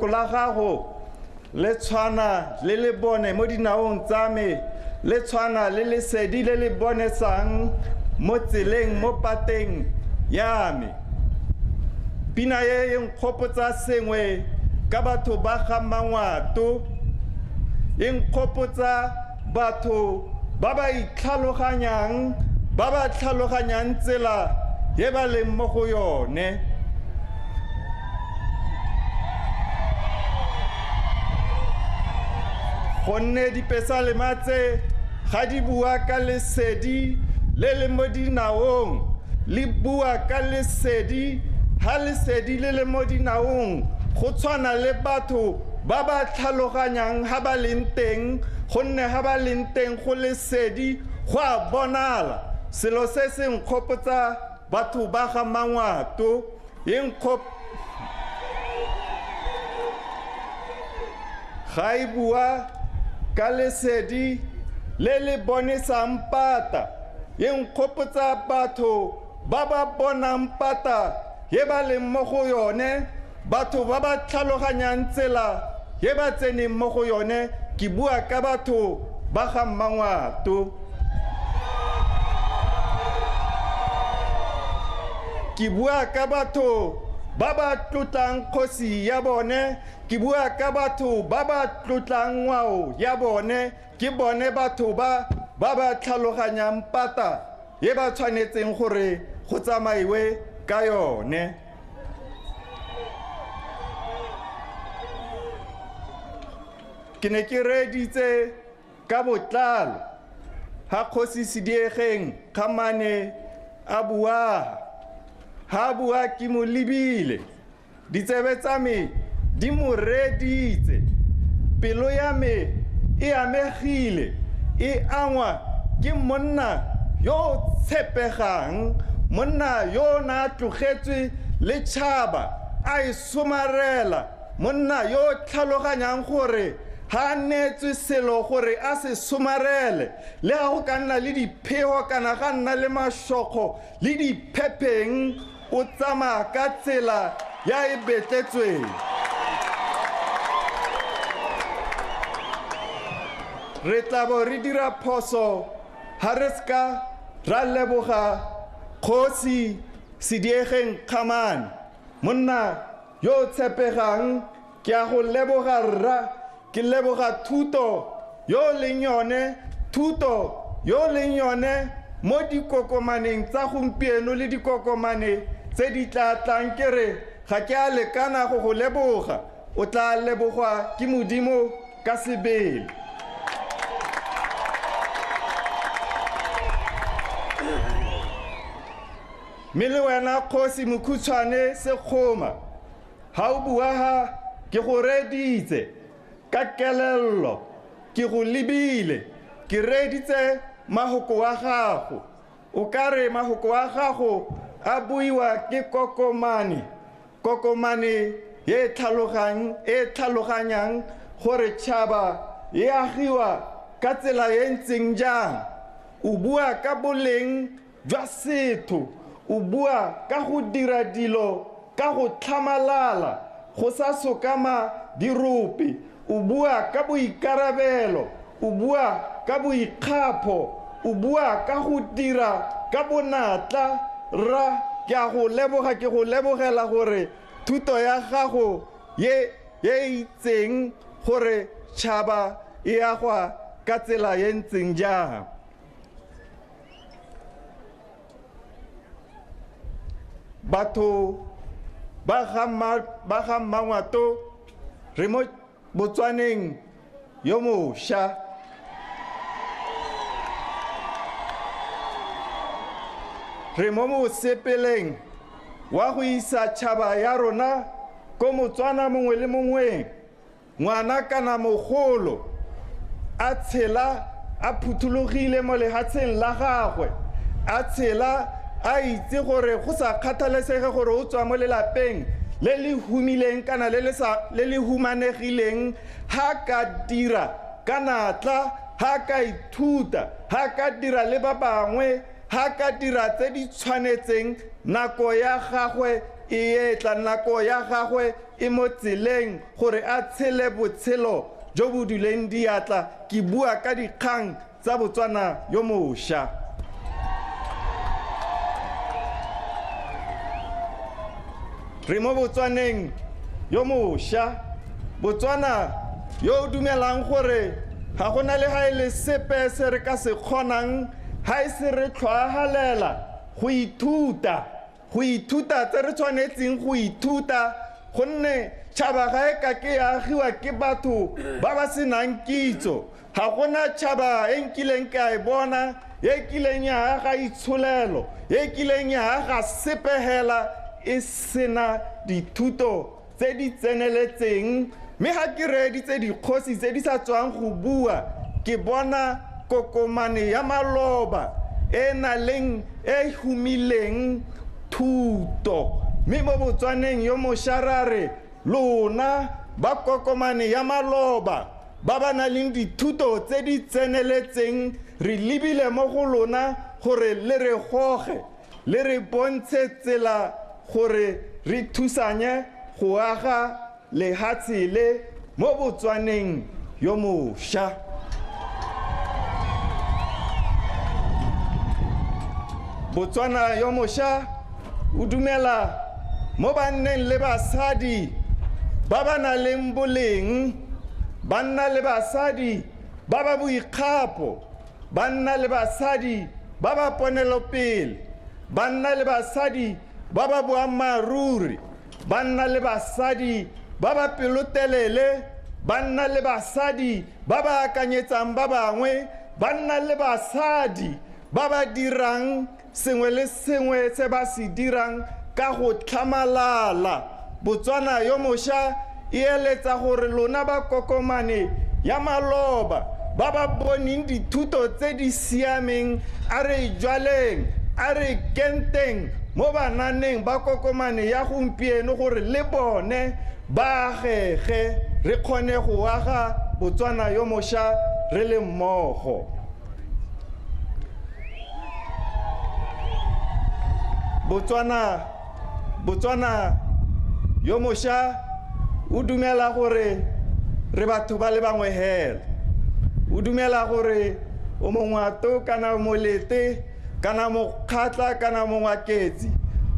lefoko la gago le tshwana le le bone mo dinaong tsa me, le tshwana le lesedi le le bonesang mo tseleng mo pateng ya me. Pina e e nkgopotsa sengwe ka batho ba ga Mangwato, e nkgopotsa batho ba ba itlhaloganyang, ba ba tlhaloganyang tsela ye ba leng mo go yone. Gonne dipesalema tse ga di bua ka lesedi le le mo dinaong, le bua ka lesedi ha lesedi le le mo dinaong, go tshwana le batho ba ba tlhaloganyang ha ba leng teng, gonne ha ba leng teng go lesedi go a bonala. Selo se se nkgopotsa batho ba ga Mangwato, ga e bua ka lesedi le le bonesang pata, e nkgopotsa batho ba ba bonang pata ye ba leng mo go yone, batho ba ba tlhaloganyang tsela ye ba tseneng mo go yone. Ke bua ka batho ba ga Mangwato. Ke bua ka batho ba ba tlotlang kgosi ya bone, ke bua ka batho ba ba tlotlang ngwao ya bone, ke bone batho ba ba ba tlhaloganyang pata ye ba tshwanetseng gore go tsamaiwe ka yone. Ke ne ke reeditse ka botlalo ha kgosi Sediegeng Kgamane a bua. Ha bua ke mo lebile, ditsebe tsa me di mo reeditse, pelo ya me e amegile, e angwa ke monna yo o tshepegang, monna yo o na tlogetswe le tšhaba a e somarela, monna yo o tlhaloganyang gore ha a neetswe selo gore a se somarele, le ha go ka nna le diphego kana ga nna le mashokgo le diphepheng, o tsamaya ka tsela ya e betletsweng. Re tla bo re dira phoso ha re seka ra leboga kgosi Sediegeng Kgamane, monna yo o tshepegang. Ke a go leboga rra, ke leboga thuto yo o leng yone, thuto yo o leng yone mo dikokomaneng tsa gompieno le dikokomane tse di tla tlang. Ke re ga ke a lekana go go leboga, o tla lebogwa ke Modimo ka sebele. Mme le wena kgosi Mokhutshwane Sekgoma, ha o bua ha ke go reeditse ka kelello, ke go lebile, ke reeditse mahoko wa gago. O ka re mahoko wa gago a buiwa ke kokomane, kokomane e tlhaloganyang gore tšhaba e agiwa ka tsela e ntseng jang. O bua ka boleng jwa setho, o bua ka go dira dilo ka go tlhamalala, go sa sokama dirope, o bua ka boikarabelo, o bua ka boikgapho, o bua ka go dira ka bonatla. Rra, ke a go leboga, ke go lebogela gore thuto ya gago ye e itseng gore tšhaba e agwa ka tsela e ntseng jang. Batho ba ga Mangwato re mo Botswaneng yo mošwa. Re mo mosepeleng wa go isa tšhaba ya rona ko Motswana mongwe le mongwe, ngwana kana mogolo, a tshela a phuthologile mo lehatsheng la gagwe, a tshela a itse gore go sa kgathalesege gore o tswa mo lelapeng le le humileng kana le le humanegileng, ha ka dira ka natla, ha ka ithuta, ha ka dira le ba bangwe, ha ka dira tse di tshwanetseng, nako ya gagwe e etla, nako ya gagwe e mo tseleng gore a tshele botshelo jo bo duleng diatla. Ke bua ka dikgang tsa Botswana yo mošwa. Re mo Botswaneng yo mošwa, Botswana yo o dumelang gore ga go na le ga e le sepe se re ka se kgonang ga e se re tlhoahalela go ithuta, go ithuta tse re tshwanetseng go ithuta, gonne tšhaba ga e ka ke ya agiwa ke batho ba ba senang kitso. Ga gona tšhaba e nkileng ka e bona e kileng ya aga itsholelo, e kileng ya aga sepe hela e sena dithuto tse di tseneletseng. Mme ga ke reeditse dikgosi tse di sa tswang go bua, ke bona kokomane ya maloba e na leng e humileng thuto. Mme mo Botswaneng yo mošwa ra re lona ba kokomane ya maloba ba ba nang le dithuto tse di tseneletseng, re lebile mo go lona gore le re goge, le re bontshe tsela gore re thusanye go aga lehatshe le mo Botswaneng yo mošwa. Botswana yo mošwa o dumela mo banneng le basadi ba ba nang le boleng, banna le basadi ba ba boikgapo, banna le basadi ba ba ponelopele, banna le basadi ba ba boammaaruri, banna le basadi ba ba pelotelele, banna le basadi ba ba akanyetsang ba bangwe, banna le basadi ba ba dirang sengwe le sengwe se ba se dirang ka go tlhamalala. Botswana yo mošwa e eletsa gore lona ba kokomane ya maloba ba ba boneng dithuto tse di siameng, a re jwaleng, a re kenteng mo bananeng ba kokomane ya gompieno gore le bone ba agege, re kgone go aga Botswana yo mošwa re le mmogo. Botswana yo mošwa o dumela gore re batho ba le bangwe hela. O dumela gore o mongwato kana molete kana mokgatla kana mongwaketsi,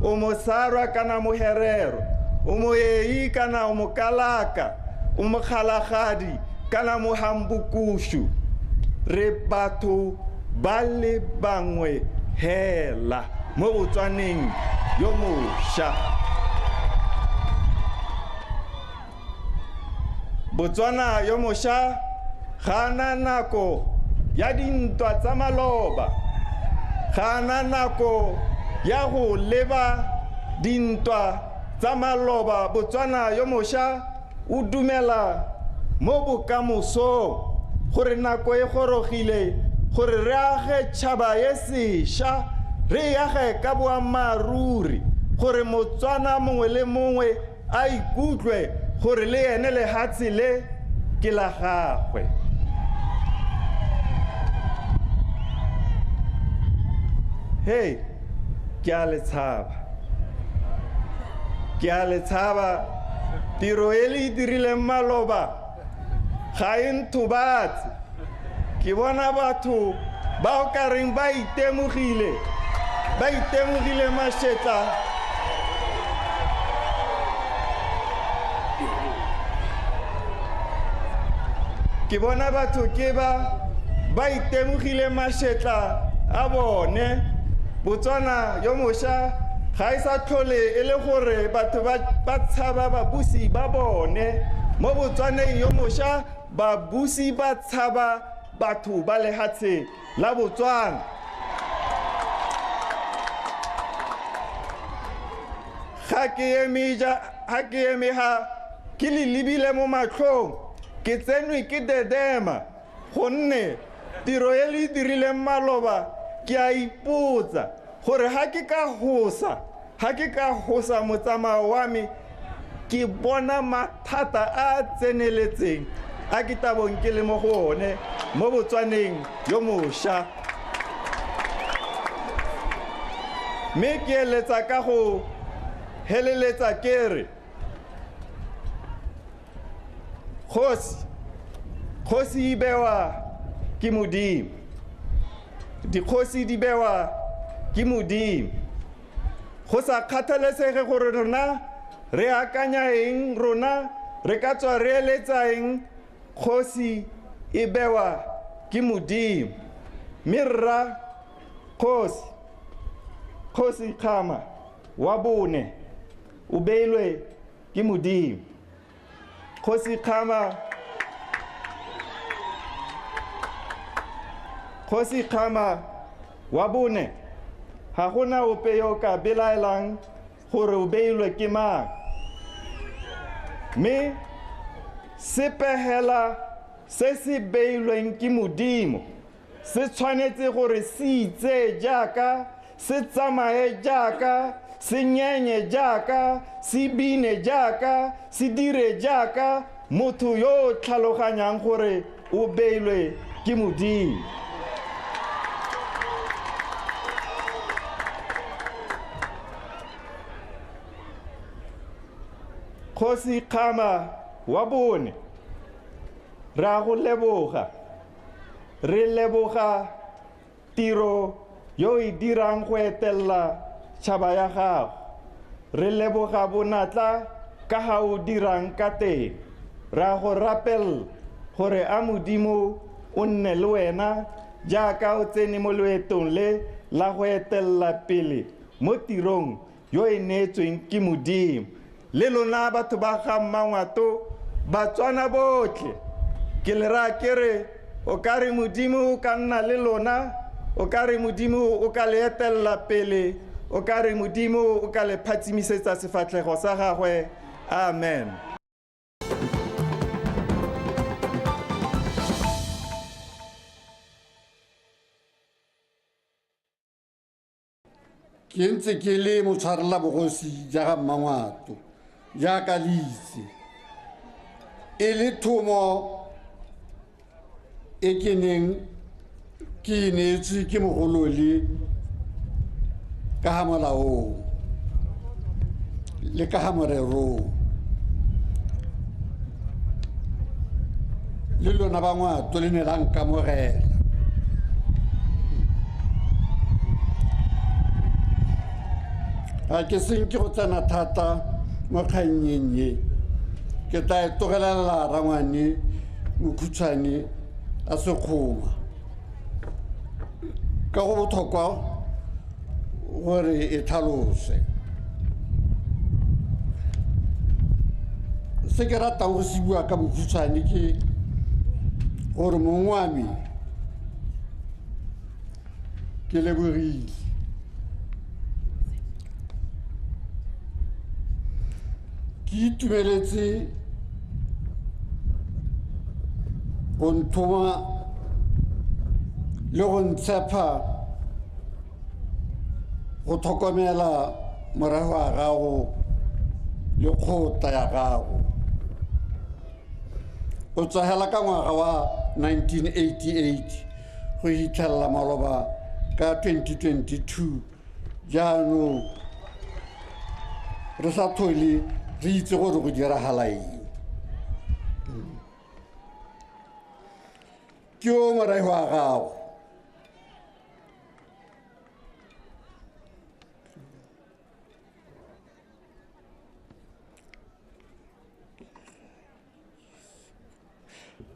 o mosarwa kana moherero, o moei kana o mokalaka, o mokgalagadi kana mohambukushu. Re batho ba le bangwe hela mo Botswaneng yo mošwa. Botswana yo mošwa ga na nako ya dintwa tsa maloba, ga na nako ya go leba dintwa tsa maloba. Botswana yo mošwa o dumela mo bokamosong gore nako e gorogile gore re age tšhaba e sešwa, re age ka boammaaruri, gore Motswana mongwe le mongwe a ikutlwe gore le ene lehatshe le ke la gagwe. Hey, ke a le tshaba, ke a le tshaba. Tiro e le e dirileng maloba ga e nthobatse. Ke bona batho ba o ka reng ba itemogile, ba itemogile mašetla. Ke bona batho ke ba itemogile mašetla a bone. Botswana yo mošwa ga e sa tlhole e le gore batho ba tshaba babusi ba bone. Mo Botswaneng yo mošwa babusi ba tshaba batho ba lehatshe la Botswana. Ga ke eme ga ke le lebile mo matlhong, ke tsenwe ke dedema, gonne tiro e le dirileng maloba ke a ipotsa gore ga ke ka hosa motsamao wa me, ke bona mathata a tseneletseng a ke tabong ke le mo go one mo Botswaneng yo mošwa. Mme ke eletsa ka go heleletsa ke re Kgosi e bewa ke Modimo. Dikgosi di bewa ke Modimo. Go sa kgathalesege gore rona re akanya eng, rona re ka tswa re eletsa eng, kgosi e bewa ke Modimo. Mme rra kgosi Khama wa bone o beilwe ke Modimo. Kgosi Khama wa bone ga gona ope yo ka belaelang gore o beilwe ke mang. Mme sepegela se se beilweng ke Modimo se tshwanetse gore se itse jaaka, se tsamaye jaaka, se nyenye jaaka, se bine jaaka, se dire jaaka motho yo o tlhaloganyang gore o beilwe ke Modimo. Kgosi Khama wa bone, re a go leboga. Re leboga tiro yo e dirang go etella tšhaba ya gago. Re leboga bonatla ka ga o dirang ka teng. Re a go rapella gore a Modimo o nne le wena jaaka o tsene mo loetong le la go etella pele mo tirong yo e neetsweng ke Modimo. Le lona batho ba ga Mmangwato, Batswana botlhe, ke le raya ke re o ka re Modimo o ka nna le lona, o ka re Modimo o ka le etella pele, o ka re Modimo o ka le phatsimisetsa sefatlhego sa gagwe. Amen. Ke ntse ke le motshwarela bogosi ja ga Mmangwato jaaka le itse, e le thomo e ke neng ke e neetswe ke mogolole ka ga molaong le ka ga morerong. Le lona ba Ngwato le ne la nkamogela. Ga ke senke go tsena thata mo kgannyeng e, ke tla e tlogelela rangwane mokhutshwane a Sekgoma ka go botlhokwa gore e tlhalose. Se ke ratang go se bua ka bokhutshwane ke gore mong wa me ke lebogile. Ke itumeletse go nthoma le go ntshepa go tlhokomela morago wa gago le kgotla ya gago. O tswagela ka ngwaga wa 1988 go fitlhelela maloba ka 2022. Jaanong re sa tlhole re itse gore go diragala eng. Ke o morahi wa gago.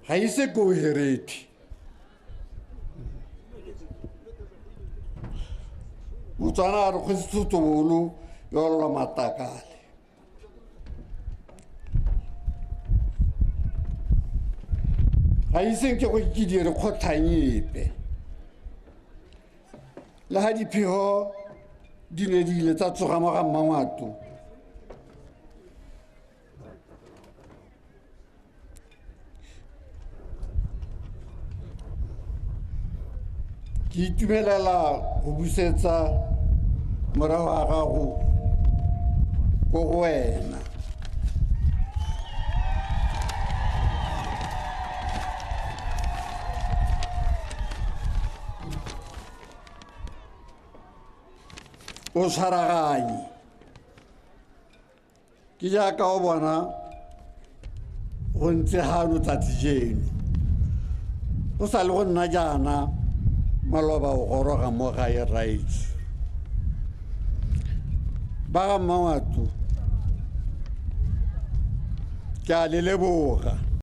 Ga ise ko herethe. Motswana a re kgosi Thotobolo yo lwa matakale. Ga ise nke go ke dire kgotlhang epe. Le ga diphego di ne di ile tsa tsoga mo ga Mmangwato, ke itumelela go busetsa morago ga gago ko go wena. O tshwaraganye. Ke jaaka o bona Go ntse gano tsatsi jeno. Go sa le go nna jaana maloba o goroga mo gae raetso. Ba ga Mmangwato ke a le leboga.